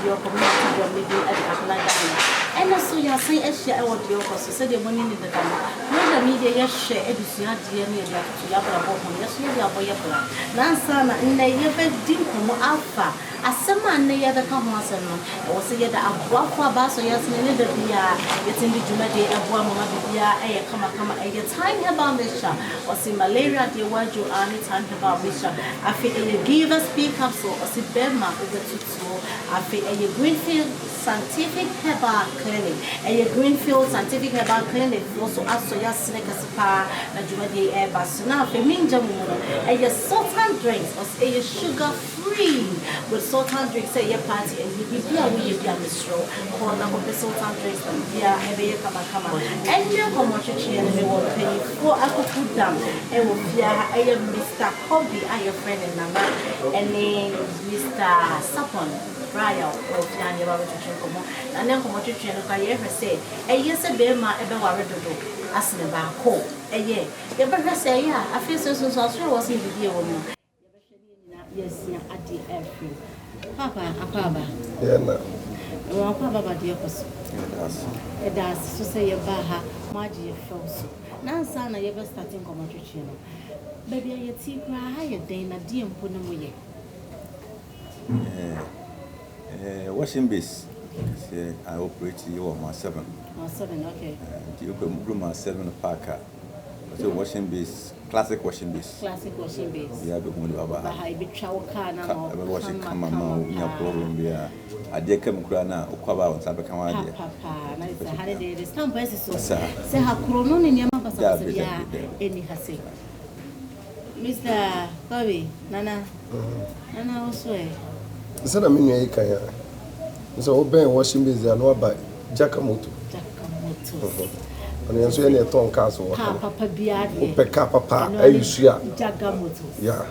Deɛ Ɔkɔ Me Ato Dwam Me Din De Abena Ghana. Ɛnnɛ nso yɛasan ahyia wɔ Deɛ Ɔkɔ so sɛdeɛ monim me dada no. Program yi deɛ yɛhwɛ de sua adeɛ na yɛde atoto yɛabrabɔ ho na yɛso yɛde abɔ yɛ bra. Na ansa na nnɛ yɛbɛdi nkɔmmɔ afa asɛm a nnɛ yɛrebɛka ho asɛm no, ɛwɔ sɛ yɛda aboafoɔ a baasɔ yɛn asene ne da biara yɛtumi de dwumadie ɛboa mo ma biribiara ɛyɛ kamakama. Ɛyɛ Thyme Herbal Mixture, ɔse malaria deɛ wadwo aa ne Thyme Herbal Mixture. Afei ɛyɛ Givers Pea Capsule, ɔse bɛrima wobɛtutuo. Afei ɛyɛ Greenfield Scientific Herbal Clinic, ɛyɛ Greenfield Scientific Herbal Clinic foɔ so asɔ yɛn asene kɛse paa na dwumadie yi ɛreba so. Na afei mengya mo mu no, ɛyɛ Sultan Drinks, ɔse ɛyɛ sugar free with Sultan Drinks sɛ ɛyɛ party ɛyɛ biribi a woyɛ bi a mesrɛ wo kɔ na kɔpɛ Sultan Drinks na biribiara ɛbɛyɛ kamakama. Ɛnnɛ nkɔmmɔtwetweɛ no mewɔ mpaninfoɔ akuku dam ɛwɔ fie ha, ɛyɛ Mister Kobe a yɛfrɛ no Nana ɛne Mister Sapon Brian wɔ fie ha na yɛba abɛtwetwe nkɔmmɔ. Na nnɛ nkɔmmɔtwetweɛ no koraa yɛhwɛ sɛ ɛyɛ sɛ barima bɛware dodo asene baako. Ɛyɛ. Yɛbɛhwɛ sɛ ɛyɛ a, afei nso nsunsuansoɔ a ɛwɔ so ne biribi a ɛwɔ mu no, yɛbɛhwɛ ne yɛn nyinaa yɛasua adeɛ afiri mu. Paapa, akwaaba. Yɛn na. Mewɔ akwaaba ba deɛ kɔ so. Yɛda ase. Yɛda ase so sɛ yɛbaa ha, moagye yɛ fɛw so. Na ansa na yɛbɛ starte nkɔmmɔtwetwe no, baabi a yɛte yi koraa ha yɛ dɛn na deɛn mpo ne moyɛ? Eh, washing base sɛ I operate yi wɔ Mile 7. Mile 7, okay. Nti wokɔ mu duru Mile 7 park a, ɔsɛ washing base, classic washing base. Classic washing base. Bia bɛhu de waba ha. Ba ha ebɛtwa wo car na ma ɔkama kama kama ma wonya problem bi a. Adeɛ ka mu koraa na wokɔ aba a wo nsa bɛka ho adeɛ. Pa pa pa na sɛ ha ne deɛ yɛde stamp asi so. Sɛ ha koro no ne nneɛma basabasa biara ɛni ha sei. Mister Kobe, Nana, Nana wo so ɛ? Sɛdeɛ me nua yi kan a, sɛ wobɛn washing base a na waba Jaka Moto. Jaka Motors. Ɔno yɛn nso yɛn na yɛtɔn cars wɔ ha. Car papa biara deɛ. Wopɛ car papa a ɛyɛ su a. Jaka Motors. Yeah.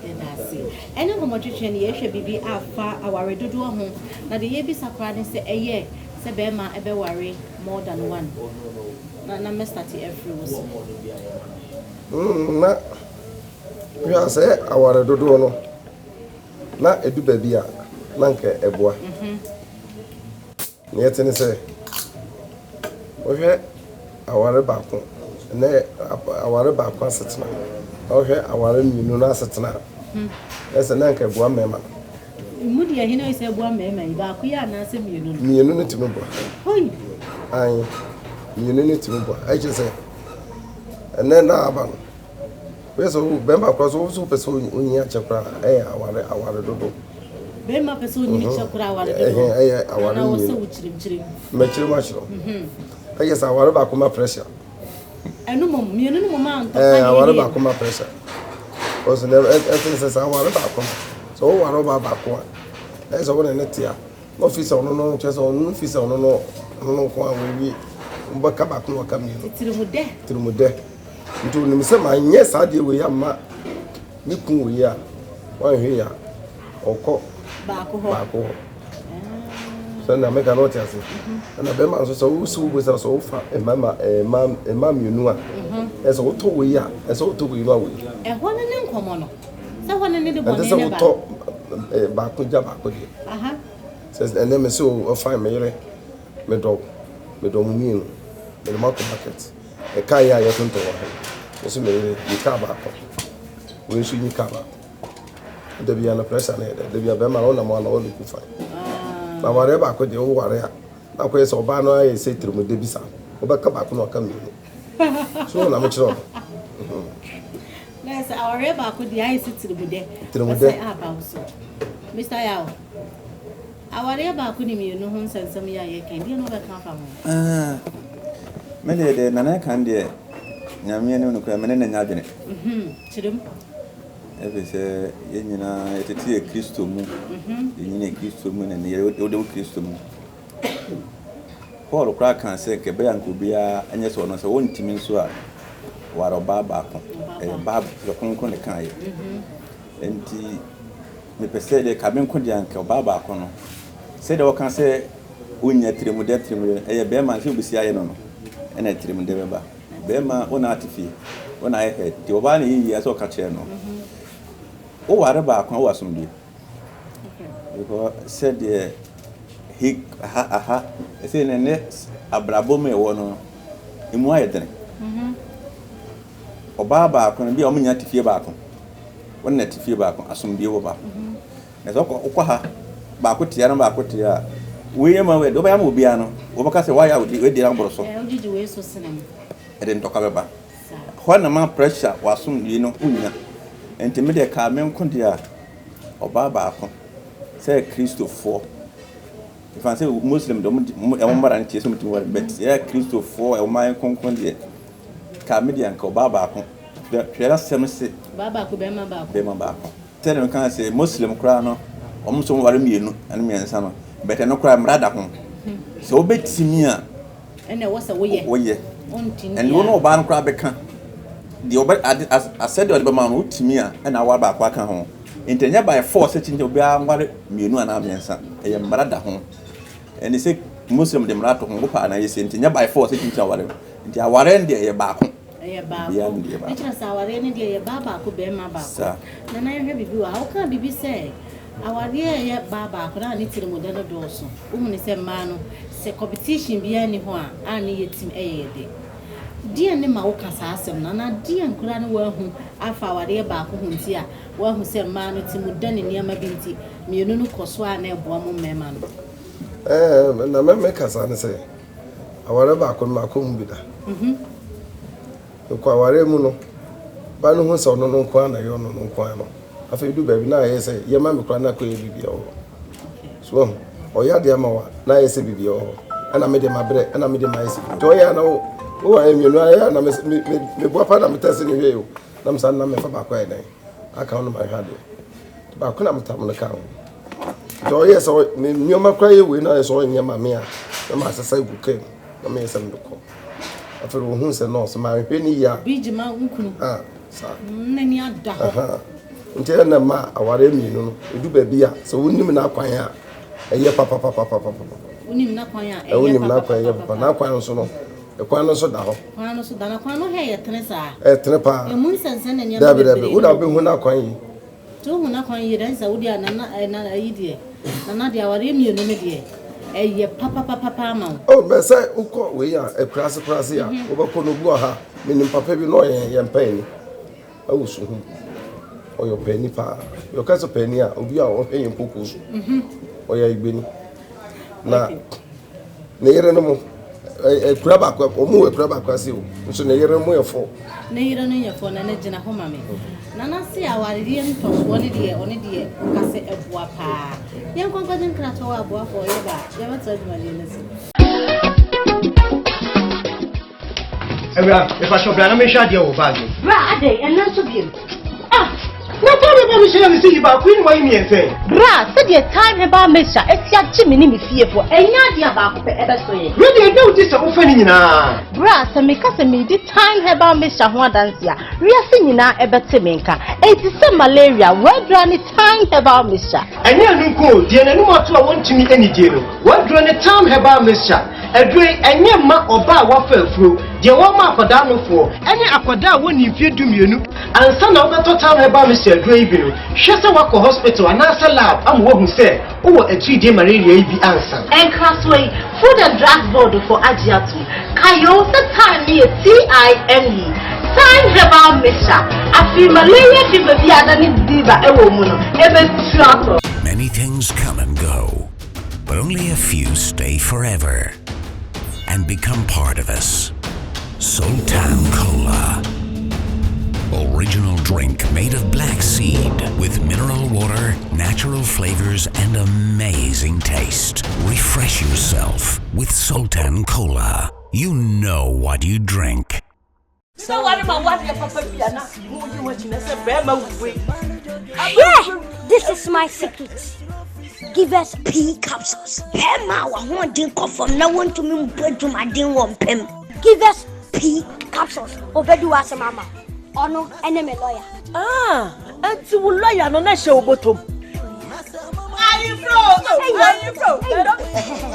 Yɛda ase. Ɛne nkɔmmɔtwetwe no yɛhwɛ biribi afa aware dodoɔ ho. Na deɛ yɛbisa koraa ne sɛ ɛyɛ sɛ bɛrima ɛbɛware more than one. Na na mɛstate afiri wo so. Na hwɛ a sɛ aware dodoɔ no na ɛdu baabi a na anka ɛboa. Nea ɛte ne sɛ, wohwɛ aware baako ne aware baako asetena na wohwɛ aware mmienu no asetena a, na sɛ na anka ɛboa mmarima no. Emu deɛ hene sɛ ɛboa mmarima yi, baako yi anaasɛ mmienu no? Mmienu no tumi boa. Hoi! Ae, mmienu no tumi boa. Ɛkyerɛ sɛ Ɛnɛ na aba no, woyɛ sɛ wo bɛrima koraa so wo so wopɛ sɛ onyin akyɛ koraa ɛyɛ aware aware dodo. Bɛrima pɛ sɛ onyin kyɛ koraa aware dodo. Ɛyɛ aware mmienu. Anaa wɔ sɛ wo kyerɛmkyerɛm. Mɛkyerɛm akyerɛw. Ɛyɛ sɛ aware baako ma pressure. Ɛno mom mmienu no mom a ntɔkwa yɛ. Aware baako ma pressure. Ɔsɛ na ɛsɛ sɛ sɛ aware baako no sɛ woware ɔbaa baako a ɛyɛ sɛ wo ne ne te a. Na ɔfiri sɛ ɔno no kyerɛ sɛ ɔno no firi sɛ ɔno no ɔno no nko a wɔawie wɔbɛka baako na wɔka mmienu. Tirimudɛ. Tirimudɛ. Nti onim sɛ manyɛ saa adeɛ wei amma me kun wei a wanhwɛ yi a ɔkɔ baako hɔ. Baako hɔ. Sɛ na meka na ɔte ase. Ɛna bɛrima nso sɛ wosi wo bo sɛ sɛ wofa mmarima mmaa mmaa mmienu a ɛsɛ wotɔ wei a ɛsɛ wotɔ wei ma wei. Ɛhɔ no ne nkɔmmɔ no. Sɛ hɔ no ne de bɔne ne ba. Ɛnte sɛ wotɔ baako gya baako deɛ. Sɛ ɛnɛ me se o fine me yere medɔ wo medɔ mo mmienu mede mo akɔ market ɛkaa yi a yɛtontɔn wɔ ha yi me se me yere yi kaa baako wei nso nyi kaa baako da bia no pressure no yɛ dɛ da bia bɛrima no wonam a na ɔlook fine na awareɛ baako deɛ woware a na akɔyɛ sɛ ɔbaa no ayɛ sɛ tirimode bi saa wobɛka baako na waka mmienu so na mekyerɛ wo Na sɛ awareɛ baako deɛ ayɛ sɛ tirimudɛ. Tirimudɛ. Ɛsɛ aba wo so. Mr. Yaw, awareɛ baako ne mmienu ho nsɛnsɛm yi a yɛka yi, deɛ na wobɛka afa ho? Ah, me deɛ deɛ Nana ka no deɛ, Nyame anim nokorɛ, me ne no nyɛ adwene. Mhm, kyerɛ mu. Ɛfiri sɛ yɛn nyinaa yɛtete yɛ Kristo mu, yɛnyini Kristo mu na yɛwɔ wɔ Kristo mu. Paul koraa kaa sɛ nka ɛbɛyɛ a nka obiara nyɛ sɛ ɔno, sɛ ɔntumi nso a, ware ɔbaa baako. Ɛyɛ Bible, Twerɛ Kronkron na ɛkaeɛ. Enti mepɛ sɛ deɛ ka me nko deɛ anka ɔbaa baako no, sɛdeɛ wɔka sɛ wonya tirimudɛ tirimudɛ, ɛyɛ bɛrima sɛ obɛsi ayɛ no no, ɛna tirimudɛ bɛba. Bɛrima wo na ate fie, wo na ayɛ head, nti ɔbaa na ɛyɛ yie a sɛ ɔka kyerɛ no. Woware baako a wowɔ asomdwoe. Because sɛdeɛ. He, aha, aha. Ɛsɛ na ɛnɛ abrabɔ mu ɛwɔ no, emu ayɛ dene. Ɔbaa baako no, bi a wɔn nyinaa te fie baako. Wɔn na te fie baako, asomdue wɔ ba. Na sɛ wokɔ wokɔ ha, baako te ha na baako te ha a, wei yɛ ma wei, deɛ wobɛyɛ ama obiara no, wɔbɛka sɛ woayɛ a wei deɛ aboro so. Wogyegye wei so sene me. Ɛde ntɔkwa bɛba. Hɔ na ma pressure wɔ asomdue no wonnya. Nti me deɛ kaa me nko deɛ a, ɔbaa baako sɛ Kristofoɔ. Ɛfa sɛ Muslim deɛ wɔn mmara no kyerɛ sɛ wɔtumi ware, but yɛ Kristofoɔ ɛwɔ man kronkron deɛ, kaa me deɛ anka ɔbaa baako. Twerɛ asɛm se. Ɔbaa baako bɛrima baako. Bɛrima baako. Sɛdeɛ meka sɛ Muslim koraa no, wɔn nso wɔware mmienu ne mmiɛnsa no, but ɛno koraa mmara da ho. Sɛ wobɛtumi a, Ɛna ɛwɔ sɛ woyɛ. Woyɛ. Wontumi Ɛne wo ne ɔbaa no koraa bɛka. Deɛ ɔbɛ ade as asɛdeɛ ɔde bɛma no wotumi a ɛna aware baako aka ho. Nti ɛnyɛ by force sɛ kyinkyini obiara nware mmienu anaa mmiɛnsa. Ɛyɛ mmara da ho. Ɛne sɛ Muslim de mmara to ho wopɛ anaa yɛ sei nti ɛnyɛ by force sɛ kyinkyini aware. Nti awareɛ no deɛ ɛyɛ baako. Ɛyɛ baako. Obiara ne deɛ baako. Ne kyerɛ sɛ awareɛ no deɛ ɛyɛ baa baako bɛrima baako. Saa. Nana yɛnhwɛ biribi wɔ ha. Wokaa biribi sɛ awareɛ a ɛyɛ baa baako no a ne tirimudɛ no dɔɔso. Wohunu sɛ mmaa no sɛ competition biara nni hɔ a, a ne yɛ tim yɛ yɛ dɛ. Deɛn ne ma woka saa asɛm no anaa deɛn koraa ne woahu afa awareɛ baako ho nti a woahu sɛ mmaa no tirimudɛ ne nneɛma bi nti mmienu no kɔ so a na ɛboa mo mmarima no? Ɛɛ, na mɛka saa ne sɛ, Awareɛ baako no makɔ mu bi da. Mekɔ awareɛ mu no, ba no hu sɛ ɔno no nko ara na ɛyɛ ɔno no nko ara no. Afei du baabi na ayɛ sɛ yɛma me koraa na akɔyɛ biribi wɔ hɔ. So wahu, ɔyɛ adeɛ ama wa na ayɛ sɛ biribi wɔ hɔ. Ɛna me de mabrɛ, ɛna me de mayɛ sɛ. Nti ɔyɛ a na wo wo ayɛ mmienu ayɛ a na me me me boa pa na metɛse ne hwɛ o. Na me saa na mefa baako ayɛ dɛn aka ho na mahwɛ adeɛ. Baako na metam no ka ho. Nti ɔyɛ sɛ me nneɛma koraa yɛ wei na ɔyɛ sɛ ɔnyɛ ma me a na masesa gu kaa mu na meyɛ sɛ mede kɔ. Afei ohun sɛ nɔɔse manhwɛ ne yie a. Bi gyima nkunu. Ah, saa. N'ani ada hɔ. Nti ɛna ma awareɛ mmienu no edu baabi a sɛ wonim n'akwan a ɛyɛ papapapapapa. Wonim n'akwan a ɛyɛ Wonim n'akwan ɛyɛ papa. N'akwan nso no ɛkwan no nso da hɔ. Kwan no so da na kwan no hɛ yɛ tene saa. Ɛtene paa. Emu nsɛnsɛn na nneɛma Dabi bebree. dabi wo na wobɛhu n'akwan yi. Nti wohu n'akwan yie dɛ sɛ wo deɛ nana ɛ nana ayi deɛ nana deɛ awareɛ mmienu no deɛ ɛyɛ papapapapa ama wo. Oh mɛ sɛ wokɔ wei a akuraase kuraase a wobɛkɔ no obi wɔ ha menim papa bi na ɔyɛ yɛn paani ɛwɔ suhum ɔyɛ ɔpaani paa yɛka sɛ paani a obi a ɔhwɛ yɛn koko so ɔyɛ ayigbeni na Ne yere no mo akura baako wɔn wɔ akura baako ase o nso ne yere mo yɛ fɔ. Ne yere no yɛ fɔ na ne gyina hɔ ma me. Nana se awareɛ ntɔsoɔ ne deɛ ɔne deɛ ɔka sɛ ɛboa paa. Yɛn nkɔ nkɔgye nkratoɔ wɔ aboafoɔ yɛba a yɛbɛtoa dwumadie no so. Awura, mepakyɛw bra na menhwɛ adeɛ wɔ bag mu. Bra adɛn ɛnɛ nso biom? Ah! Na taa mebɔ me hyɛ na mesi yi baako yi na wayi mmiɛnsa yi. Bra sɛdeɛ Thyme Herbal Mixture asi agye me ne me fiefoɔ ɛnyɛ adeɛ a baako pɛ ɛbɛso yɛn. Wei deɛ ɛda wo ti sɛ wofa ne nyinaa. Bra sɛ meka sɛ meredi Thyme Herbal Mixture ho adanse a wiase nyinaa ɛbɛte me nka. Enti sɛ malaria, w'aduro ne Thyme Herbal Mixture. Ɛnyɛ ɛno nko o, deɛ n'anom ato a wɔntumi nnidie no, w'aduro ne Thyme Herbal Mixture. Aduro yi, ɛnyɛ mma ɔbaa a wafa afuro, deɛ wɔma akwadaa nofoɔ, ɛne akwadaa a wɔnni mfeɛ dumienu. Ansa na wobɛtɔ Thyme Herbal Mixture aduro yi bi no, hwɛ sɛ woakɔ hospital anaasɛ lab ama wɔahu sɛ wowɔ atiridie malaria yi bi ansa. Nkrasoɔ yi, Food and Drugs Board foɔ agye atom. Kae oo sɛ Thyme no yɛ T-I-M-E, Thyme Herbal Mixture. Afei malaria fever bi a adane fever wɔ mu no, ɛbɛtu atɔ. Many things come and go, but only a few stay forever and become part of us. Sultan Cola. Original drink made of black seed with mineral water, natural flavors, and amazing taste. Refresh yourself with Sultan Cola. You know what you drink. Sɛ ware ma wadeɛ papa bi a na moyi ho akyi na sɛ bɛrima wei. Hwɛ! This is my secret. Give us pea capsules. Hɛma a wɔahoɔden kɔ fam na wɔntumi mbɔ adwumaden wɔ mpam. Give us pea capsules. Obedi w'asɛm ama wo. Ɔno ɛne me lawyer. Ah, ɛnti wo lawyer no na ɛhyɛ wo bɔtɔm. Ayefro! Ayefro!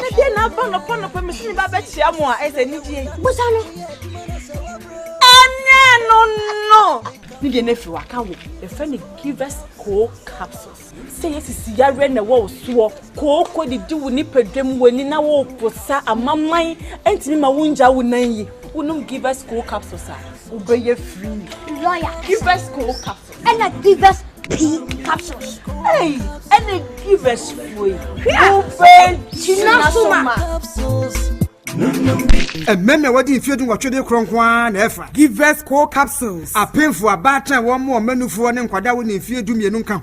Ɛdeɛ na aba nɔpɔ nɔpɔ mesi me ba bɛkyia mo a ɛsɛ anigye yi. Busa no. Ɛnyɛ no no. Ne deɛ no afiri hɔ aka wo. Yɛfrɛ no Givers Co Capsules. Sɛ yɛ sisi yareɛ na ɛwɔ wo soɔ, kooko didi wo nipadwa mu, w'ani na woreposa, amaman ntumi ma wongya wo nan yi. Wonom Givers Co Capsules a, wobɛyɛ free. Lawyer. Givers Co Capsules. Ɛna Givers P Capsules. Hey, ɛna Givers foɔ yi. Wobɛgyina so ma. Mmarima a wɔadi mfeɛ dunwɔtwe de korɔ nko ara na ɛfa. Givers Co Capsules. Apemfo, abaatan a wɔmmoa wɔn mmanufoɔ ne nkwadaa a wɔnni mfeɛ dumienu nka ho.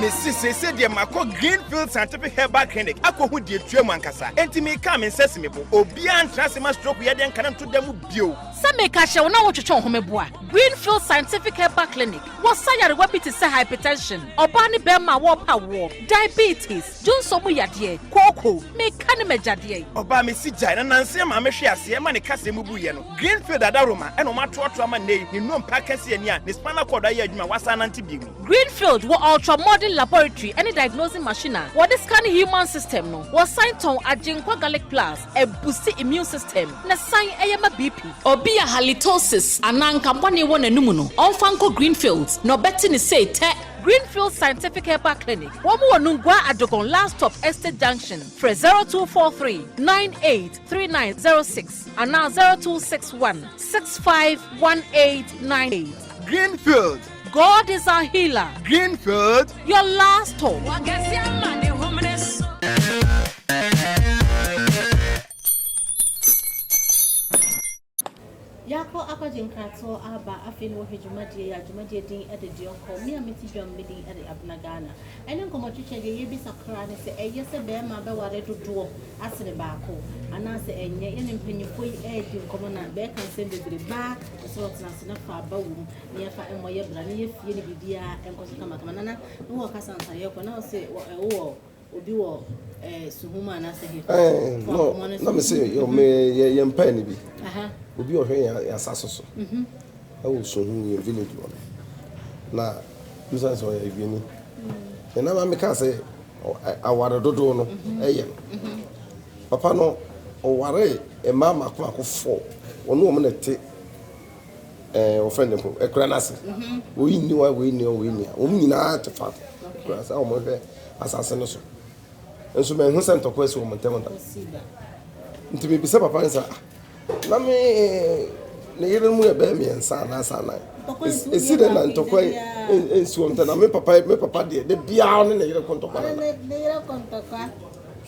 Mese seesei deɛ makɔ Greenfield Scientific Herbal Clinic akɔhu deɛ ɛtua mu ankasa. Enti meka a me nsa si me bo. Obiara ntra ase ma stroke yadeɛ nka no nto da mu bio. Sɛ meka kyerɛ wo na wotwetwe wo ho meboa. Greenfield Scientific Herbal Clinic wɔ sa yarewa bi te sɛ hypertension, ɔbaa ne bɛrima a wɔrepa awoɔ, diabetes, Dwonsɔ mu yadeɛ, kooko, meka ne m'agyadeɛ. Ɔbaa me si gyae na nansa yi maame hwee aseɛ ma ne kaseɛ mu buiɛ no, Greenfield adaworoma na wɔn atoatoa ama nnɛ yi ne nnompe akɛseɛ ani a ne spinal cord ayɛ adwuma a wasan anante bio yi. Greenfield wɔ ultra modern laboratory ne diagnosing machine a wɔde scan human system no, wɔsan tɔn Agyenkwa Garlic Plus, ɛbusti immune system na san ɛyɛ ma BP. Obi a halitosis anaa nka bɔne wɔ n'anum no, ɔmfa nkɔ Greenfields na ɔbɛte ne sei tɛ. Greenfield Scientific Herbal Clinic, wɔn wɔ Nungua Adogon Last Stop Estate Junction, frɛ 0243 98 3906 anaa 0261 65 1898. Greenfield. God is our healer. Greenfield. Your last stop. Yɛakɔ akɔgye nkratoɔ aba afei na wɔhwɛ dwumadie yi a dwumadie din de deɛ ɔkɔ me a mete dwam me din de Abena Ghana ɛne nkɔmmɔtwetwe deɛ yɛbisa koraa ne sɛ ɛyɛ sɛ bɛrima bɛware dodoɔ asene baako anaasɛ ɛnyɛ yɛne mpanyinfoɔ yi ɛredi nkɔmmɔ na bɛreka nsɛm bebree baa ɛsɛ ɔtena ase na fa aba wom na yɛfa mmɔ yɛ bra na yɛfie ne biribiara ɛnkɔ so kamakama nana ne wɔ kasa nsa yɛkɔ na ɔsɛ wowɔ Obi wɔ eh, suhum anaasɛ he? Eh, no, na me se yɛ me yɛ yɛ mpae ne bi. Obi ɔhwɛ yɛn yɛn asase so. Mhm. Ɛwɔ suhum yɛn village hɔ no. Na misa sɛ ɔyɛ awieni. Mm. Na maame kaa sɛ aware dodoɔ no mhm. ɛyɛ no. Mhm. Papa no ɔware mmaa mako mako fɔ. Ɔno wɔn na ɛte ɛɛ wɔfrɛ no mpo ɛkura n'ase wei nni hɔ wei nni hɔ wei nni hɔ wɔn nyinaa te faako ɛkura sɛ wɔn hwɛ asase no so nso mɛ nhu sɛ ntɔkwa asi wɔn ntɛm da nti mi bisa papa nsa ah, na me ne yere mu yɛ bɛyɛ mmiɛnsa anaasɛ anan esi dɛ na ntɔkwa nsi wɔn ntɛm na me papa me papa deɛ de biara ne ne yere ko ntɔkwa nana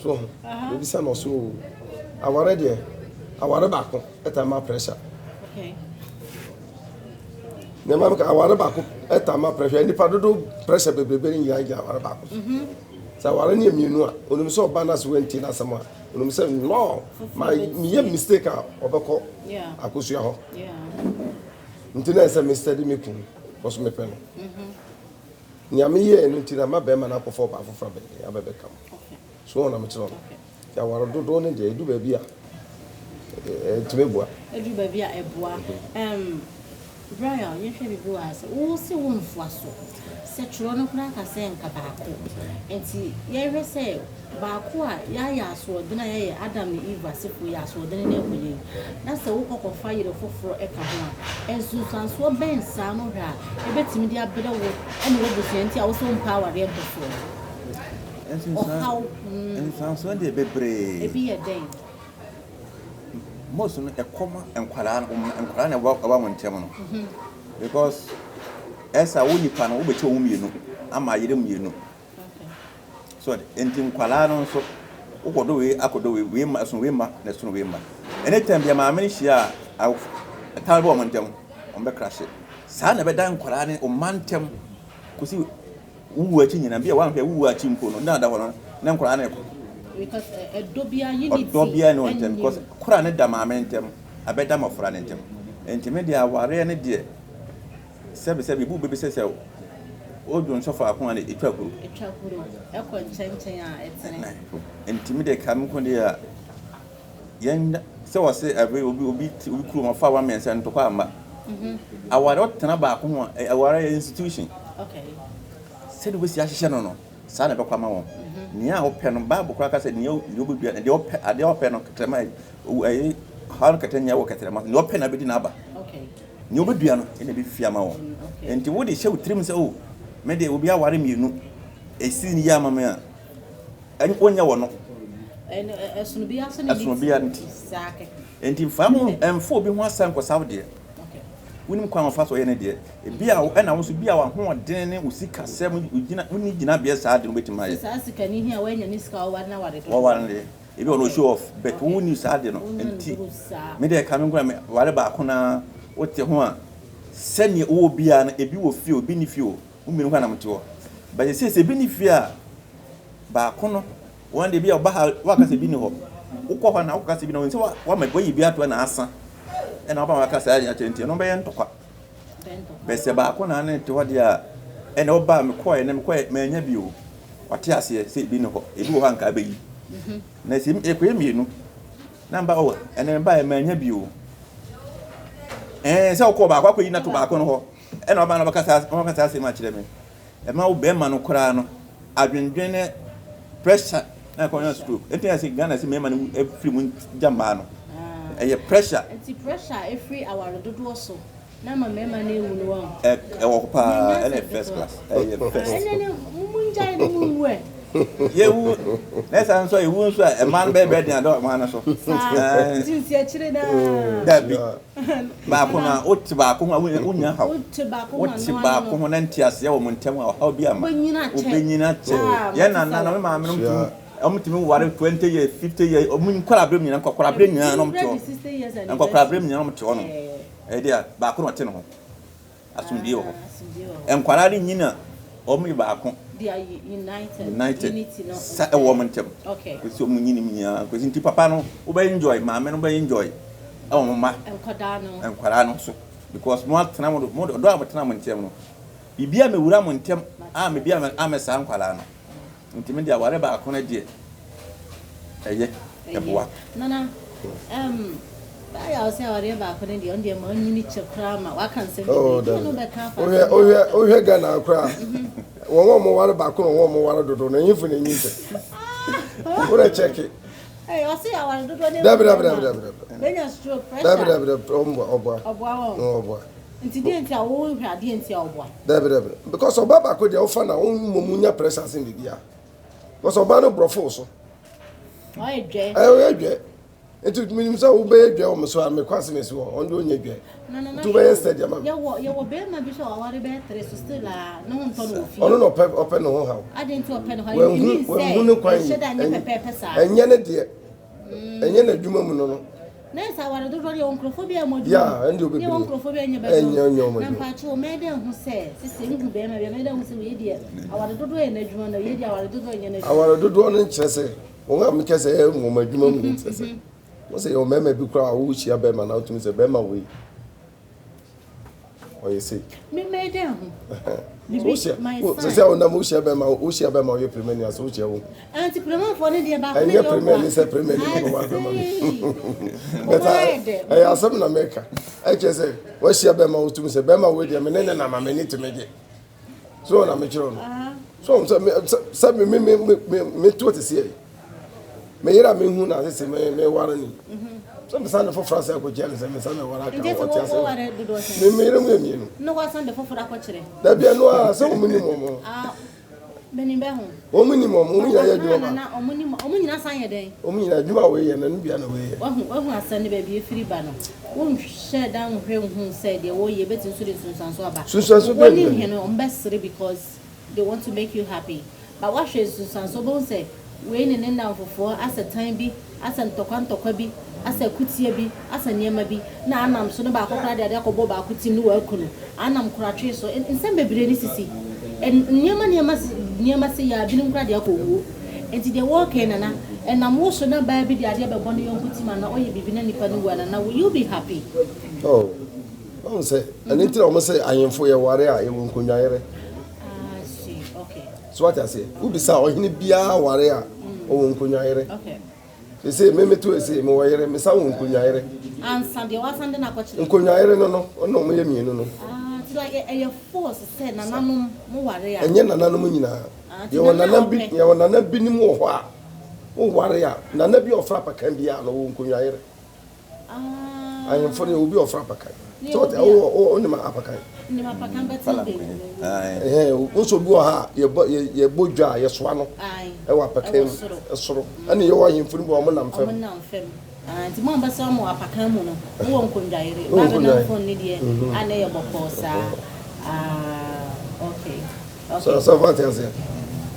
so ho ebisa na ɔso aware deɛ aware baako. Ɛtaa ma pressure. Nneɛma mi ka aware baako ɛtaa ma pressure. Nipa dodo pressure bebrebe ne nyinaa gyina aware baako. Mhm. Sɛ aware ne yɛ mmienu a, onim sɛ ɔba n'ase wɛnti n'asɛm a, onim sɛ no ma meyɛ mistake a ɔbɛkɔ akosua hɔ. Nti na ɛsɛ me steady me kun, kɔso mepɛ no. Mhm. Nea meyɛɛ no nti na ma bɛrima no akɔfa ɔbaa foforɔ abɛbɛka mu. So wɔn na mekyerɛ no. Nti aware dodoɔ no deɛ, ɛdu baabi a, ɛtumi boa. Ɛdu baabi a ɛboa. Ɛm, Brian, yɛnhwɛ biribi wɔ ha sɛ, wo se wo mfoa so sɛ twerɛ no koraa ka sɛ nka baako. Nti yɛhwɛ sɛ baako a yɛayɛ asoɔdene a yɛayɛ Adam ne Eve asefoɔ yi asoɔdene no akɔyɛ yi, na sɛ wokɔ kɔfa yere foforɔ ka ho a, nsunsuansoɔ bɛn saa no hwɛ a ɛbɛtumi de abrɛ wo ne w'abusua nti a wo se wompɛ awareɛ ntɔsoɔ no? Ɔhaw. Nsuansoɔ deɛ bebree. Ebi yɛ dɛn? Most no ɛkɔ ma nkwadaa no nkwadaa na ɛwɔ ɛwɔ wɔn nkyɛn no. Mhm. Because ɛsɛ wo nipa no wobɛkyɛ wɔn mmienu ama ayere mmienu. So nti nkwadaa no nso wokɔdɔ wei akɔdɔ wei wei ma ɛsono wei ma na ɛsono wei ma. Anytime bia maame no hyia a ɛtan bɛ wɔn ntam wɔn bɛ krahye. Saa na ɛbɛda nkwadaa ne ɔma ntam kɔsi Wo wu akyi nyinaa, bi a woanhwɛ wo wu akyi mpo no, na da hɔ no, na nkwadaa no rekɔ. Because ɛdɔ biara, unity, Ɔdɔ biara ne wɔn ntam, because kora no da maame ntam, abɛda mmɔfra no ntam. Nti me deɛ awareɛ no deɛ, sɛbi sɛbi, ebu bɛ bi sɛ sɛ wodwo nsɔ faako a na etwa kuro. Etwa kuro, ɛkɔ nkyɛnkyɛn a ɛtene. Nti me deɛ ka me nko deɛ a, Yɛn sɛ wɔse ɛbɛ obi obi ti obi kurom ɔfa wa mmiɛnsa ntɔkwa amma. Mhm. Aware ɔtena baako ho a aware yɛ institution. Okay. Sɛde wobɛsi ahyehyɛ no no saa na ɛbɛkɔ ama wɔn. Mhm. Nea ɔpɛ no Bible koraa ka sɛ nea nea obɛdua deɛ ɔpɛ adeɛ ɔpɛ no kɛtrɛma ɛyi ha no kɛtɛ nyɛ wɔ kɛtrɛma nea ɔpɛ na bɛdi n'aba. Okay. Nea wobɛdua no na ɛbɛfifi ama wo. Nti wode hyɛ wo tirim sɛ, oh, me deɛ obi aware mmienu, ɛsi no yie ama me a, wonyɛ wɔ no. Ɛsono biara nso ne Ɛsono biara ne ti. Nti mfa ho mfa obi ho asɛm nkɔsa wo deɛ. Wonim kwan a ɔfa so ɔyɛ ne deɛ. Ebi a ɛna wo nso bi a w'ahoɔden ne wo sikasɛm wogyina wonni gyinabea saa de no wobɛtumi ayɛ. Saa sika ni hia wanya ne sika ɔware na ware dodo. Wɔware no deɛ. Ebi wɔ no show off but wo ni saa de no. Nti me deɛ ka me nkura me ware baako na wote ho a sɛnea wowɔ biara no ebi wɔ fie o ebi ni fie o wo mmienu hɔ na mote hɔ. But sɛ sɛ ebi ni fie a baako no wɔn deɛ bi a ɔba ha waka sɛ ebi ni hɔ wokɔ hɔ na wokɔka sɛ ebi na wɔn sɛ wama wayi bi ato na asa ɛna waba waka saa akyerɛ nti ɛno bɛyɛ ntɔkwa. Bɛsɛ baako na ne te hɔ deɛ a ɛna ɔba mekɔɛ na mekɔɛ manya bi o wate aseɛ sɛ ebi ni hɔ ebi wɔ hɔ anka abɛyi na sɛ ɛkɔyɛ mmienu na mba o ɛna mba yɛ manya bi o ɛɛ sɛ wokɔ baako akɔyi na to baako no hɔ ɛna ɔba na ɔbɛka saa ɔbɛka saa asɛm akyerɛ me ɛma wo bɛrima no koraa no adwendwen ne pressure na ɛkɔ nya stroke ɛnti na sɛ Ghana sɛ mmarima no firi mu gya mmaa no ɛyɛ pressure. Nti pressure ɛfiri aware dodoɔ so na ama mmarima no awu no wɔn. Ɛwɔ hɔ paa ɛna first class ɛyɛ first. Ɛnɛ ne mo ngyae no mo nwu ɛ. Yɛwu na ɛsan nso a yɛwu nso a ɛmaa no bɛyɛ bɛyɛ den adɔ ɔmaa no so. Saa nti nsi akyire daa. Dabi baako na wote baako ho a wonya haw. Wote baako ho na nteaseɛ wɔ mo ntam a ɔhaw bi ama. Wobɛnyina kyɛ. Yɛn nana na me maame nom tumi wɔn tumi ware 20 years 50 years wɔn nkɔla abere mu nyinaa nkɔkora abere nyinaa na wɔn te hɔ. Nkɔkora abere mu nyinaa na wɔn te hɔ no. Ɛyɛ deɛ baako na ɔte ne ho. Asomdwie wɔ hɔ. Nkwadaa no nyin a, wɔn yɛ baako. United. Sa ɛwɔ wɔn ntam. Kɔsi wɔn nyinim nyinaa. Kɔsi nti papa no wobɛ enjoy, maame no bɛ enjoy ɛwɔ wɔn mma. Nkwadaa no so. Because mo atena mo mo ɔdɔ a mo tena mo ntam no, biribi a mewura mo ntam a me bi a amɛsaa nkwadaa no. Nti me deɛ aware baako no deɛ ɛyɛ ɛboa. Nana um, báyà ɔsɛ awareɛ baako no deɛ ɔno deɛ ma ɔnyini kyɛ koraa ma waka nsɛm oh, bebree deɛ no bɛka afa wohwɛ wohwɛ wohwɛ Ghana koraa mhm. wɔn a wɔware baako na wɔn a wɔware dodo no ɛnyefo na enyi kyɛ wodɛ kyɛke ɔsɛ aware dodoɔ ne dabi dabi dabi dabi dabi bɛnya stroke pressure dabi dabi dabi ɔboa ɔboa ɔboa wɔn ɔboa Nti deɛ nti a wo hwɛ adeɛ nti a ɔboa. Dabi dabi because ɔbaa baako deɛ wofa na wo mmom nya pressure asen biribiara because ɔbaa no borɔfo wo so. Ɔyɛ dwɛ. Ɛyɛ ɔyɛ dwɛ nti menim sɛ wobɛyɛ dwɛ wɔ me so a mekɔ ase mesi hɔ ɔno deɛ ɔnyɛ dwɛ nti wobɛyɛ steady ama me. Yɛwɔ yɛwɔ bɛrima bi so a waware bɛyɛ tere so still a ne ho ntɔ no wɔ fie. Ɔno na ɔpɛ ɔpɛ ne ho haw. Adeɛ nti ɔpɛ ne ho haw. Wanhu wanhu ne kwan yi ɛnyɛ ne deɛ. Ɛnyɛ n'adwuma mu no no. Na ɛsɛ aware dodoɔ deɛ wɔ nkurɔfoɔ bi a wɔn adwuma Yeah, ɛnde mu ne wɔ nkurɔfoɔ bi a ɛnyɛ bɛ ɛnyɛ ɛnyɛ wɔn na adwuma. mpaakye wɔ mɛyɛ dɛ nhu sɛ sisi nhu bɛrima bi a mɛyɛ dɛ nhu sɛ wei deɛ aware dodoɔ yɛ n'adwuma na wei deɛ aware dodoɔ nyɛ n'adwuma. Aware dodoɔ no nkyerɛ sɛ wɔn a meka sɛ ɛyɛ wɔn adwuma mu no nkyerɛ sɛ wɔn sɛ yɛwɔ mmarima bi koraa a wohyia bɛrima na wotumi sɛ bɛrima wei ɔyɛ sei. Memɛyɛ dɛ ho. Wohyia sɛ sɛ wonam wohyia bɛma wohyia bɛma ɔyɛ pirimani ase wohyia wo. Anti pirimanfoɔ ne deɛ baako ne deɛ ɔboa. Ɛnyɛ pirimani sɛ pirimani na ɔbɛware bɛma no. Bɛta ɛyɛ asɛm na mɛka ɛkyɛ sɛ woahyia bɛma wotumi sɛ bɛma wei deɛ me ne ne nam a m'ani tumi gye. So na mekyerɛ no. So sɛ me sɛ me me me me me to te seɛ. Me yere a mehu na sese me me ware ni. Sɛ me san de foforɔ asɛ akɔkyia no sɛ me san me ware aka ɔte ase. Me me yere mu yɛ mmienu. Na wasan de foforɔ akɔkyerɛ. Dabi ɛno a sɛ wɔn nim wɔn. Menim bɛ ho. Wɔn nim wɔn, wɔn nyinaa yɛ adwuma baako. Na wɔn nim wɔn nyinaa san yɛ dɛn? Wɔn nyinaa adwuma a wɔyɛ no, ɛno bia na wɔyɛ. Wahu wahu asɛm no baabi efiri ba no. Wonhwɛ da nhwɛ nhu sɛ deɛ wɔyɛ ebetumi nso de nsunsuanso aba. Nsunsuanso bɛn Wɔnim hɛn no, wɔn bɛsere because they want to make you happy. But woahwɛ nsunsuanso, wobɛhu sɛ wei ne ne nnamfofoɔ asɛ tan bi, asɛ ntɔkwa ntɔkwa bi, asɛ akutia bi, asɛ nneɛma bi, na anam so ne baako koraa de adeɛ akɔbɔ baako tirim ne waku no, anam koratwe so, nsɛm bebree ne sisi. Nneɛma nneɛma nneɛma sei a, binom koraa de akɔ wuo. Nti deɛ wɔreka yi Nana, ɛnam wo so na baa bi de adeɛ bɛbɔ ne yɔnko tirim anaa ɔyɛ biribi na nipa no wu a, Nana, will you be happy? Oh, wahu sɛ, ɛno nti na wɔn sɛ ahemfo yɛware a, yɛwɔ nkonnwayere. Ah, I see, okay. So wate aseɛ? Wobisa a, ɔhene biara ware a, ɔwɔ nkonnwa yere. Seesei me meto ese, mewɔ yere, mesan wɔ nkonnwa yere. Ansa deɛ wasan de no akɔkyerɛ. Nkonnwa yere no no, ɔno na wɔyɛ mmienu no. Ah, nti like ɛyɛ force sɛ nananom mo ware a. Ɛnyɛ nananom nyinaa. Ah, nti Yɛwɔ nana nana bi, ɔpɛ. yɛwɔ nana binom wɔ hɔ a, woware a, nana bi a ɔfra apakan biara no, ɔwɔ nkonnwa yere. Ah. Ahemfo no obi ɔfra apakan. Sɛ ɔte wo wonim apakan. Nim apakan bɛte baabi. Ɛhɛn wo nso obi wɔ ha a yɛbɔ yɛbɔ dwa a yɛsoa no ɛwɔ apakan mu ɛsoro. Ɛne yɛwɔ ahemfo no bi wɔn nam fam. Wɔn nam fam. Nti mo a mbɛsɛ wɔn wɔ apakan mu no mo wɔ nkondwayere. Baa bɛ nam fam ne deɛ a na ɛyɛ bɔkɔɔ saa. Ah okay. So so wate aseɛ?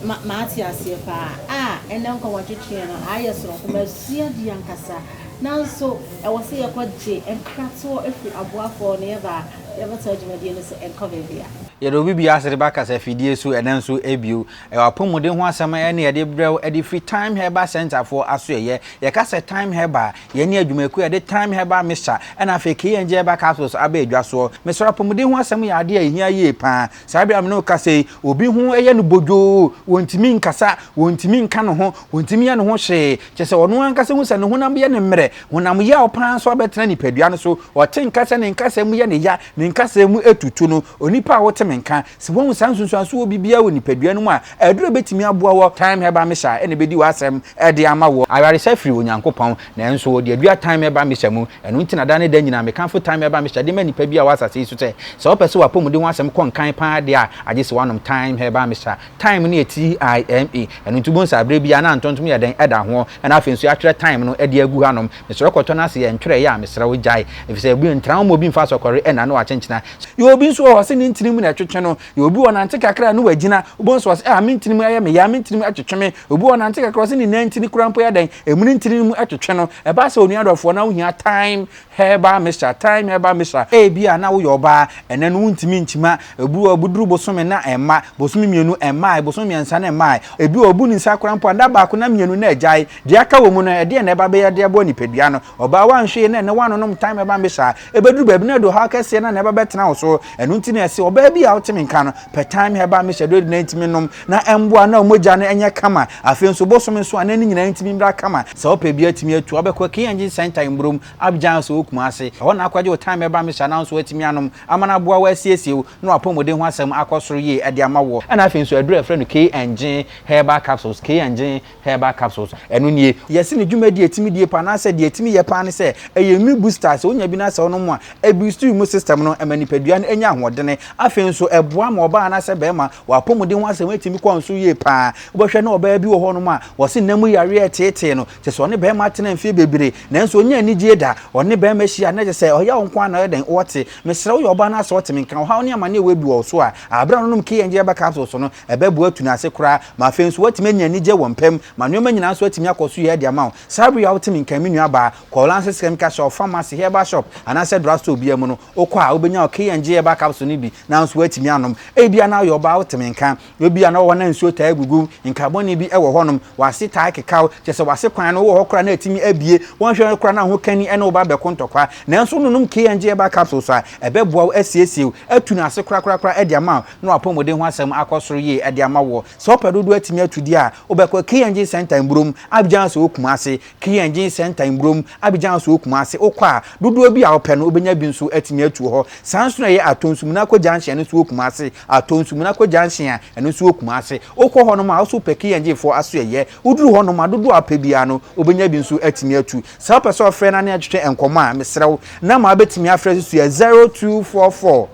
Ma mate aseɛ paa. Ah ɛnɛ nkɔmmɔtwetweɛ no ayɛ soronko masua adeɛ ankasa. Nanso ɛwɔ sɛ yɛkɔ gye nkratoɔ firi aboafoɔ na yɛba a yɛbɛtoa dwumadie no so ɛnkɔ baabiara. Yɛde obi biara ase de ba kasafidie so ɛnɛ nso bio. Ɛwɔ apɔmuden ho asɛm ɛne yɛde brɛ wo ɛde firi Thyme Herbal Centre foɔ asoɛeɛ. Yɛka sɛ Thyme Herbal a, yɛn ne adwumakuo a yɛde Thyme Herbal Mixture ɛna afei KNG Herbal Capsules aba adwa soɔ. Mesrɛ wo apɔmuden ho asɛm yɛ adeɛ a ɛhia yie paa. Saa bere a me ne wo kasa yi, obi ho yɛ no bodwoo, ontumi nkasa, ontumi nka ne ho, ontumi nyɛ ne ho hwee. Kyerɛ sɛ, ɔno ankasa hu sɛ ne honam yɛ no mmerɛ, honam yaw paa nso abɛtena nipadua no so. Ɔte nka sɛ ne nkasa mu yɛ no ya, ne nkasa mu atutu no. Onipa a wote me nka, sɛ woahu saa nsunsuanso wɔ biribiara wɔ nipadua no mu a, aduru a ebetumi aboa wo, Thyme Herbal Mixture na ebedi w'asɛm de ama wo. Ayaresa firi Onyankopɔn, nanso wɔde adua Thyme Herbal Mixture mu. Ɛno nti na daa ne da nyinaa mekamfo Thyme Herbal Mixture de ma nnipa bi a wɔwɔ asase yi so sɛ, sɛ wopɛ sɛ w'apɔmuden ho asɛm kɔ nkan pa ara deɛ a, agye sɛ woanom Thyme Herbal Mixture. Thyme no yɛ T-I-M-E. Ɛno nti wobɛhu sɛ aberɛ biara na ntontom yɛ dɛn? Ɛda ho. Ɛna afei nso yɛatwerɛ Thyme no de agu hanom. Mesrɛ kɔtɔ no ase yɛ ntwerɛeɛ a, mesrɛ wo gyae. Ɛfiri sɛ ebi ntra wo ma obi mfa asɔkɔre ɛnna na wakyenkyena. Yɛ obi nso wɔ hɔ sɛ ne ntini mu na ɛtwetwe no. Yɛ obi wɔ nante kakra a na wagyina. Wobɛhu sɛ ɔse, ah, me ntini mu ɛyɛ me ya, me ntini mu ɛtwetwe me. Obi wɔ nante kakra ɔse ne nan ntini koraa mpo yɛ dɛn? Emu ne ntini no mu twetwe no. Ɛba sɛ onua dɔfoɔ na wohia thyme herbal mixture, thyme herbal mixture. Ebia na woyɛ ɔbaa, ɛnnɛ no wontumi nkyima. Ebi wɔ hɔ ɛduru bosome na ɛmma, bosome mmienu ɛmmae, bosome mmiɛnsa na ɛmmae. Ebi wɔ hɔ obu ne nsa koraa mpo a, nna baako nna mmienu na agyae. Deɛ aka wɔ mu no, ɛdeɛn na ɛba bɛyɛ de aboa nipadua no? Ɔbaa woanhwɛ yie na ɛnnɛ woannonom thyme herbal mixture a, ɛbɛduru baabi na ɛde ɔhaw kɛseɛ na na ɛba bɛtena wo so. Ɛno nti na ɛse ɔbaa bi a wote me nka no, Pɛ thyme herbal mixture de na ntumi nom na ɛmboa na mogya no nyɛ kama. Afei nso bosome nso a na ne nyinaa ntumi mbra kama. Sɛ wopɛ bi atumi atu a, wobɛkɔ KNG Centre Mbrom, Abidjan sɛ wɔ Kumasi. Ɛhɔ na akɔgye wo thyme herbal mixture na wo nso woatumi anom ama no aboa wo asiesie wo na w'apɔmuden ho asɛm akɔ soro yie de ama woɔ. Ɛna afei nso aduru a yɛfrɛ no KNG herbal capsules, KNG herbal capsules, ɛno nie. Yɛse ne dwumadi a ɛtumi die paa anaasɛ deɛ ɛtumi yɛ paa ne sɛ ɛyɛ immune booster. Sɛ wonya bi na sɛ wonom a, ɛboost immune system no, ɛma nipadua no nya ahoɔdene. Afei nso ɛboa ma ɔbaa anaasɛ barima w'apɔmuden ho asɛm tumi kɔ nso yie paa. Wobɛhwɛ na ɔbaa bi wɔ hɔnom a wɔse nna mu yareɛ reteetee no, kyerɛ sɛ ɔne barima atena mfeɛ bebree nanso ɔnnya anigyeɛ da. Ɔne barima hyia a na kyerɛ sɛ ɔyaw nko ara na ɔyɛ dɛn ɔte. Mesrɛ woyɛ ɔbaa na sɛ wote me nka, ɔhaw ne amaneɛ wei bi wɔ wo so a, berɛ a wonom KNG herbal capsules no, Ɛbɛboa atu no ase koraa ma afei nso woatumi anya anigye wɔ mpa mu, ma nneɛma nyinaa nso atumi akɔ so yie de ama wo. Saa bere yi a wote me nka, me nuabaa, kɔ Lances Chemical Shop, pharmacy, herbal shop, anaasɛ drugstore biara mu no, wokɔ a, wobɛnya wo K&G herbal capsule no bi na nso woatumi anom. Ebia na woyɛ ɔbaa a wote me nka, ebia na wowɔ hɔ na nsuo taa gugu wo, nka bɔne bi wɔ hɔnom, w'ase taa keka wo, kyerɛ sɛ w'ase kwan no wowɔ hɔ koraa na atumi abue, woanhwɛ koraa na ho kani ne wo ba bɛko ntɔkwa. Nanso wononom K&G herbal capsules a, ɛbɛboa wo asiesie wo, atu no ase korakorakora de ama wo. na w'apɔmuden ho asɛm akɔ soro yie de ama woɔ. Sɛ wopɛ dodoɔ atumi atu deɛ a, wobɛkɔ KNG Centre Mburom, Abidjan Soo Kumasi. KNG Centre Mburom, Abidjan Soo Kumasi. Wokɔ a, dodoɔ bi a wopɛ no, wobɛnya bi nso atumi atu wɔ hɔ. Saa nso na ɛyɛ Atonsu-Munako Junction no nso wɔ Kumasi. Atonsu-Munako Junction a, ɛno nso wɔ Kumasi. Wokɔ hɔnom a, wo nso wopɛ KNG foɔ asoɛeɛ. Woduru hɔnom a, dodoɔ a wopɛ biara no, wobɛnya bi nso atumi atu. Sɛ wopɛ sɛ wofrɛ na ne yɛtwetwe nkɔmmɔ a, mesrɛ wo, number a wobɛtumi afrɛ so yɛ 0244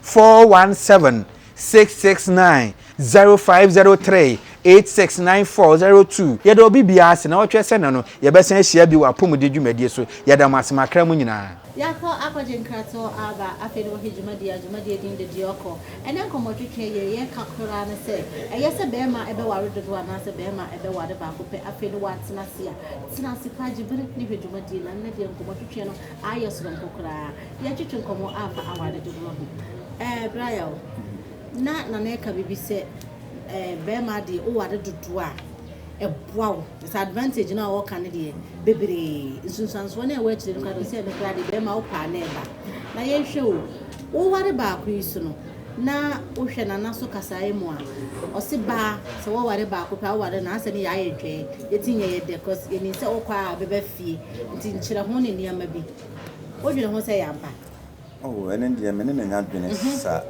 417 669 0503 869402 Yɛda obi biara ase na ɔtwɛ sɛ nnɛ no yɛbɛsan ahyia bio wɔ apɔmuden dwumadie so. Yɛda mo ase makra mu nyinaa. Yɛakɔ akɔgye nkratoɔ aba, afei na wɔhwɛ dwumadie a dwumadie din de Deɛ Ɔkɔ. Ɛnnɛ nkɔmmɔtwetwe yɛ yɛka koraa ne sɛ, ɛyɛ sɛ barima bɛware dodoɔ anaasɛ barima bɛware baako pɛ afei na watena ase a, tena ase paa gye bere ne hwɛ dwumadie na nnɛ deɛ nkɔmmɔtwetwe no ayɛ soronko koraa. Yɛtwetwe nkɔmmɔ afa aware dodoɔ ho. Ɛɛ bra yaw, na Nana ɛka biribi sɛ ɛɛ bɛrima deɛ woware dodoɔ a ɛboa wo. Sɛ advantage no a ɔka no deɛ bebree nsunsuansoɔ no a ɛwɔ akyire no koraa deɛ sɛ ɛno koraa deɛ bɛrima wopɛ a na ɛba. Na yɛnhwɛ o, woware baako yi so no na wohwɛ Nana so kasaeɛ mu a ɔse baa sɛ wɔware baako pɛ a woware no asɛ ne yɛ ayɛ dwɛɛ yɛti nyɛ yɛ dɛ cause yɛnim sɛ wokɔ a bɛba fie nti nkyerɛ ho ne nneɛma bi. Wodwene ho sɛ ɛyɛ ampa? Oh, ɛno deɛ me ne no nya adwene mhm. saa.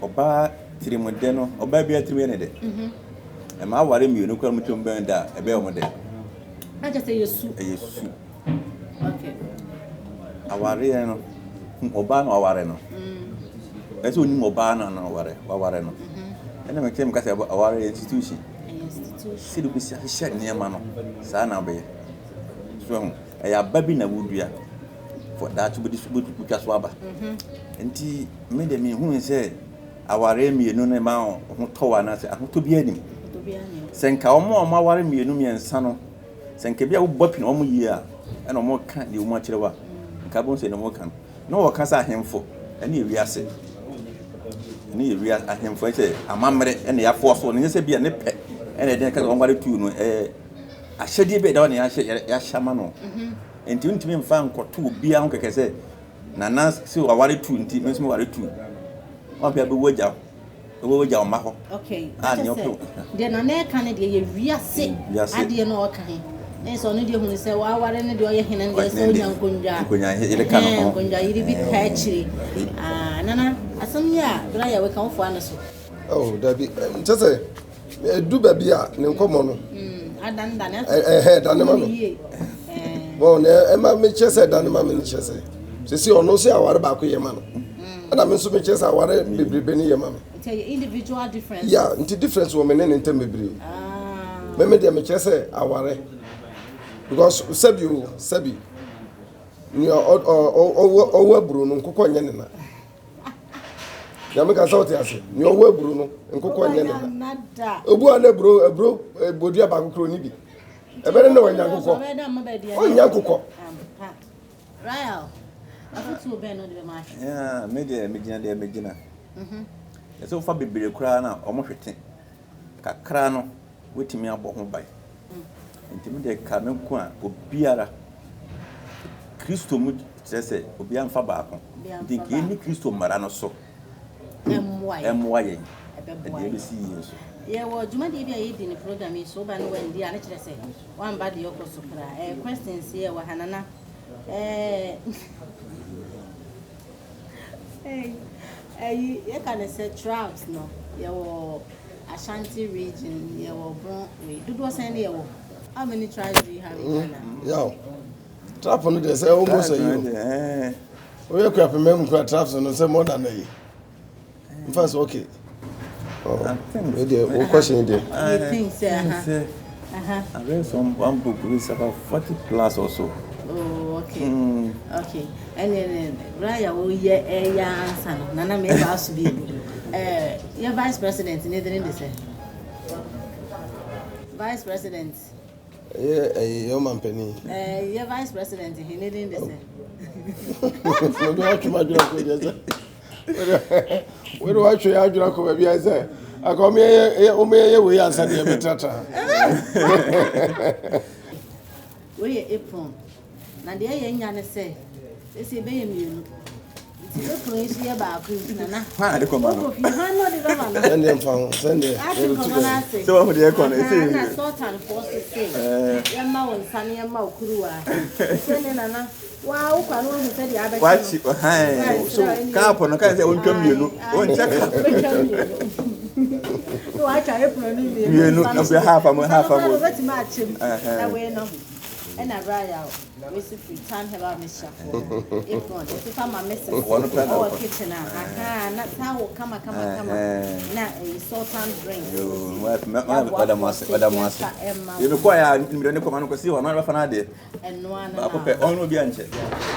Ɔbaa tirim dɛ no, ɔbaa biara tirim yɛ ne dɛ. Mhm. Ɛma aware mmienu koraa mu tirim bɛn da a, ɛbɛyɛ wɔn dɛ. Na kyerɛ sɛ ɛyɛ su. Ɛyɛ su. Okay. Awareɛ no, ɔbaa na waware no. Ɛsɛ onim ɔbaa no na waware waware no. Ɛna mekyerɛ meka sɛ aware yɛ institution. Sɛdeɛ wobɛsi ahyehyɛ nneɛma no, saa na wobɛyɛ. So ahu, ɛyɛ aba bi na wodua for daakye wobɛdi so wobɛtwa so aba. Nti me deɛ menhunu sɛ awareɛ mmienu no ma ho tɔ wo anaasɛ ahotɔ biara nim. Sɛ nka wɔn a wɔaware mmienu mmiɛnsa no Sɛ nka bi a wobɔ pini wɔn yie a, ɛna wɔka deɛ wɔn akyerɛ wo a, nka bɛhu sɛ deɛ wɔka no. Na wɔka sɛ ahemfo ɛne ewiase, ɛne ewiase ahemfo ɛsɛ amammerɛ ɛna yɛafoɔ so no nyɛ sɛ bi a ne pɛ ɛna ɛde ka sɛ wɔnware tuu no ɛyɛ ahyɛdeɛ bi a ɛda hɔ na yɛahyɛ yɛahyɛ ama no. Nti wontumi mfa nkɔto obiara ho kɛkɛ sɛ nana sɛ waware tuu nti me nso meware tuu. Wɔn pɛ bɛwu agya wo. Wobɛgya wo mma hɔ. Okay. Ah, Kyɛ nea sɛ ɔpɛ. deɛ nana ɛka no deɛ yɛ wiase Wiase. adeɛ na ɔka he. Ne sɛ ɔno deɛ hunu sɛ waware no deɛ ɔyɛ hene no deɛ sɛ ɔnya nkonnwa. Nkonnwa yere ka no Ɛhɛn, ho. nkonnwa yere bi ka akyire. Ah, nana, asɛm yi a bra yɛ weka wofoa no so. Oh, dabi. Nkyɛ sɛ ɛdu baabi a ne nkɔmmɔ no. Adandane. Ɛhɛn, dane ma me. Bɔn na ɛma mekyerɛ sɛ dane ma me no kyerɛ sɛ sɛsi ɔno sɛ aware baako yɛ ma no. Ɛna me nso mekyerɛ sɛ aware bebrebe no yɛ ma me. Nti ɛyɛ individual difference. Yeah, nti difference wɔ me ne ne ntam bebree. Me me deɛ mekyerɛ sɛ aware because sɛbi o sɛbi nea ɔwɔ ɔwɔ aburo no nkokɔ nyɛ ne na. Nyame ka sɛ ɔte ase nea ɔwɔ aburo no nkokɔ nyɛ ne na. Obu a na aburo aburo bodua baako kuro ni bi. Ɛbɛrɛ na ɔnya nkokɔ. Ɔnya nkokɔ. Rael, afotuo bɛn na wode bɛma ahwɛ? Yeah, me deɛ megyina deɛ megyina. Ɛsɛ wofa bebree koraa na wɔn hwete. Kakra no wotumi abɔ ho ban. Nti me deɛ ka me nko a obiara Kristo mu kyerɛ sɛ obiara mfa baako. Nti nka yɛnni Kristo mmara no so. Ɛmmoa yɛn. Ɛdeɛ ɛbɛsi yie nso. Yɛwɔ dwumadie bi a yɛdi no program yi so woba no wandi a ne kyerɛ sɛ wamba deɛ ɔkɔ so koraa. Ɛɛ questions yɛ wɔ ha nana. Ɛɛ ɛyi yɛka ne sɛ tribes no yɛwɔ Ashanti region yɛwɔ Brong wei dodoɔ sɛn ne yɛwɔ? How many tribes do you have in Ghana? Yaw trap no deɛ sɛ almost ayi o. Woyɛ kuapemam mu kura traps no sɛ more than ayi. Nfa sɛ okay. Oh, wei deɛ wo question deɛ. You think sɛ aha. Aha. I read some one book it's about 40 plus or so. Oh, okay. Okay. Ɛne ne Raya wo yɛ ɛyɛ ansa no. Nana me ba so bi. Eh, yɛ vice president ne de ne de sɛ. Vice president. Ɛyɛ ɛyɛ yɛ ɔmampanin. Ɛɛ yɛ vice president he ne din de sɛ. Wode watwe m'adwene akɔ deɛ sɛ wode watwe yɛ adwene akɔ baabi ayɛ sɛ aka ɔmeyɛyɛ wei ansa deɛ yɛbɛtratra. Wei yɛ apron na deɛ ɛyɛ nya ne sɛ ɛsɛ ɛbɛyɛ mmienu. Nti apron yi so yɛ baako nti nana. Hwan na de kɔma no? Wokɔ fie hwan na ɔde bɛma no? Sɛndeɛ mfa ho sɛndeɛ Ate yɛde tu nkɔmmɔ no baabi. ase. Sɛ wahu deɛ ɛkɔ no ɛsɛ Aha, na Sultan foɔ so se yɛmma wo nsa na yɛmma wo kuruwa. Sɛ ne nana waa wokɔ a na wahu sɛdeɛ abɛkyɛ no. Wakyi ɔhan so kaapo no kan sɛ wontwa mmienu wonkyɛ kaapo. Wobɛtwa mmienu. Na watwa apron no mmienu. Mmienu Nsa no na so. bɛ half amu Nsa half no koraa amu. no wobɛtumi akyɛ mu. Na wei no. Ɛna berɛ a yaw wesi firi Time Herbal Mixture foɔ apron ɛfefa ma Mrs ɔwɔ kitchen a ahaa na towel kama kama kama na ɛyi sultan drink Ɔda mo ase ɔda mo ase. Yɛ kɔ ya nimdeɛ ne kɔma no kɔsi hɔ no bɛfa no adeɛ. Ɛnoa no Baako pɛ ɔno obi ankyɛ.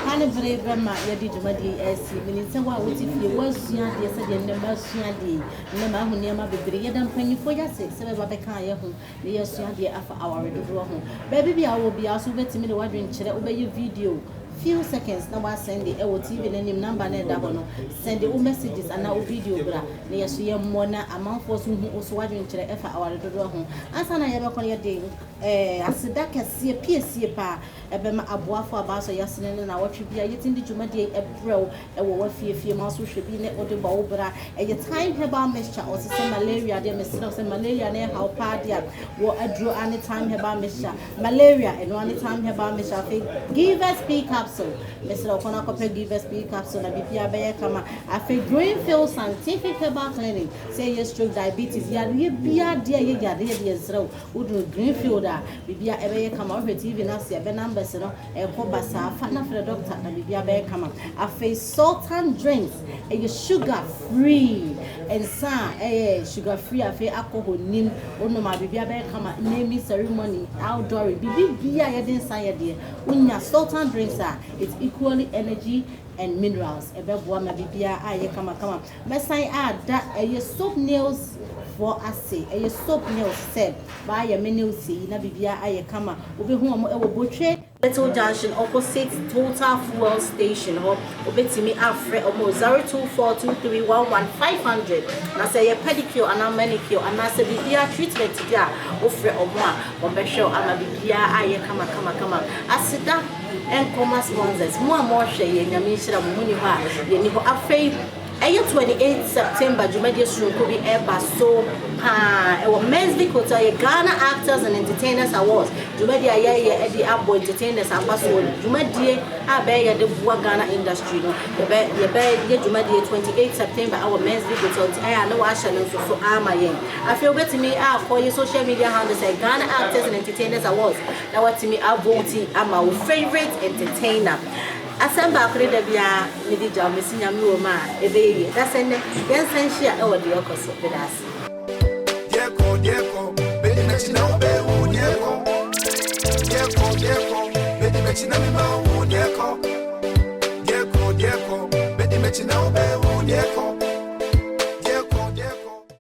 Ha ne bere bɛma yɛde dwumadie yi asi. Menim sɛ wo a wote fie woasua adeɛ sɛdeɛ nnɛ masua adeɛ yi. Nnɛ mahu nneɛma bebree. Yɛda mpanyinfoɔ yi ase sɛ bɛba bɛkaa yɛn ho na yɛasua adeɛ afa aware dodoɔ ho. Baabi biara wowɔ biara nso wobɛtumi de w'adwenkyerɛ, wobɛyɛ video few seconds na woasɛnde ɛwɔ TV no anim number no a ɛda hɔ no. Sɛnde wo messages anaa wo video bra na yɛ so yɛmmɔ na amanfoɔ nso hu wo so w'adwenkyerɛ ɛfa aware dodoɔ ho. Ansa na yɛbɛkɔ no yɛde eh, aseda kɛseɛ piesie paa ɛbɛma aboafoɔ a baasɔ yɛasene no naawɔtwe biara yɛtumi de dwumadie yi ɛbrɛ wo Ɛwɔ w'afiefie mu aso hwɛ bi ne wode bɔ wo bra. Ɛyɛ Thyme Herbal Mixture ɔse sɛ malaria deɛ mesrɛ wo sɛ malaria no ɛha wo paa deɛ a wɔ aduro ane Thyme Herbal Mixture. Malaria ɛno ane Thyme Herbal Mixture afei Givers P capsule. Capsule. Mesrɛ wo kɔ na kɔpɛ Givers P Capsule na biribiara bɛyɛ kama. Afei Greenfield Scientific Herbal Clinic, sɛ ɛyɛ stroke, diabetes, yareɛ biara deɛ ɛyɛ yareɛ deɛ nsrɛ wo, woduru Greenfield a, biribiara ɛbɛyɛ kama. Wohwɛ TV no ase a, ɛbɛ numbers no ɛkɔ basaa, fa na frɛ doctor na biribiara bɛyɛ kama. Afei Sultan Drinks, ɛyɛ sugar free, nsa a ɛyɛ sugar free, afei alcohol nnim, wonom a biribiara bɛyɛ kama. Naming ceremony, outdooring, biribi biara a yɛde nsa yɛ deɛ, wonya Sultan Drinks a, it's equally energy and minerals, ɛbɛboa ma biribiara ayɛ kamakama. Mɛsan ada ɛyɛ Soap Nails foɔ ase, ɛyɛ Soap Nails sɛ baayɛ me nails yi na biribiara ayɛ kama. Wobɛhu wɔn ɛwɔ Botwe Little Junction opposite Total Fuel Station hɔ. Wobɛtumi afrɛ wɔn 0242311500 na sɛ ɛyɛ pedicure anaa manicure anaasɛ biribiara treatment bi a, wofrɛ wɔn a, wɔbɛhwɛ wo ama biribiara ayɛ kama kama kama. Aseda nkɔma sponsors mo a mohwɛ yɛ, Nyame nhyira mo. Mo ni hɔ a yɛni hɔ. Afei ɛyɛ 28 September, dwumadie soronko bi ɛba so paa ɛwɔ Mensvic Hotel, yɛ Ghana Actors and Entertainers Awards dwumadie a yɛyɛ ɛde abɔ entertainers aba so. Dwumadie a bɛyɛ de boa Ghana industry no, yɛbɛ yɛbɛyɛ dwumadie 28 September ɛwɔ Mensvic Hotel, nti ɛyɛ a ne wahyɛ no nso so ama yɛn. Afei wobɛtumi akɔ yɛ social media handles sɛ Ghana Actors and Entertainers Awards na watumi avote ama wo favourite entertainer. Asɛm baako ne da biara mede gya wo, mesi Nyame wɔ mu a, ɛbɛyɛ yie. Da sɛ nnɛ yɛnsan hyia ɛwɔ deɛ ɔkɔ so. Meda ase. Dieko, Dieko, bedi m'akyi na wobɛwu Dieko. Dieko, Dieko, bedi m'akyi na mema wo Dieko. Dieko, Dieko, bedi m'akyi na wobɛwu Dieko.